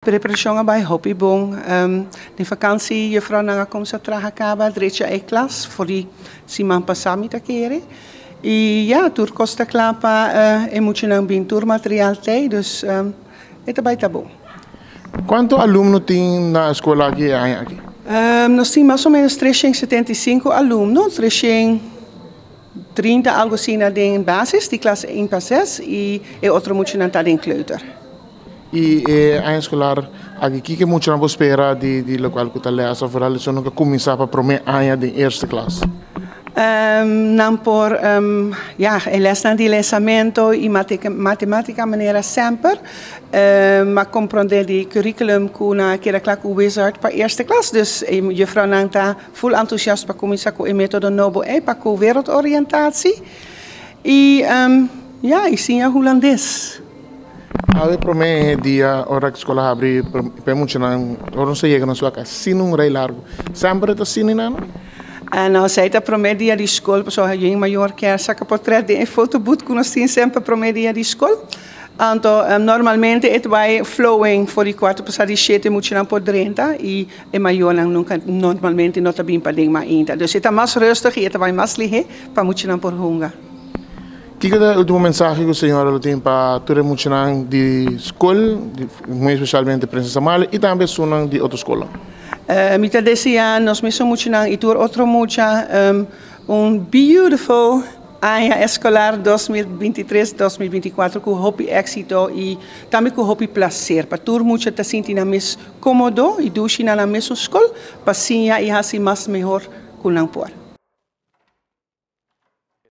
Preparacion a bay hopi bon. Den vakantie juffrouwnan a cuminsa traha caba drecha e klas for di siman pasa, mi ta kere. Y ja, tur cos ta cla pa e muchanan bin, tur material t'ey, dus e ta bay ta bon. Cuanto alumno tin na scol aki e aña aki? Nos tin mas o menos 375 alumno, 330 algo asina den basis, di klas 1 pa 6, y e otro muchanan ta den kleuter. Y e aña escolar aki, kico muchanan por spera di loke cu ta les, of vooral esunnan cu cuminsa pa prome aña den eerste klas? Nan por ja, e lesnan di lesamento y matematica manera semper, ma comprende di curriculum cu nan a keda cla cu Wizard pa eerste klas. Dus juffrouwnan ta full enthousiast pa cuminsa cu e metodo nobo ey pa cu wereldoriëntatie. Y ja, y siña Hulandes. Awe prome dia ora cu scol a habri pa muchanan, ora nos yega, nos wak asina un rij largo. Semper ta asina, no? En als zij dat prome dia di scol, so e mayor kier saca portret den fotoboot cu nos tin semper prome dia di scol. Anto, normalmente e ta bay flowing for di 7:45 muchanan por drenta y e mayornan nunca normalmente no ta bin paden ainda. Dus e ta mas rustig y e ta bay mas lihe pa muchanan por hunga. Kico ta e ultimo mensahe cu señora tin pa tur muchanan di scol, muy especialmente Prinses Amalia y tambe esunnan di otro scol? Mi ta desea nos mes muchanan y tur otro mucha un beautiful aña escolar 2023-2024 cu hopi exito y tambe cu hopi placer. Pa tur mucha ta sinti nan mes comodo y dushi na nan mes scol, pa siña y haci mas mihor cu nan por.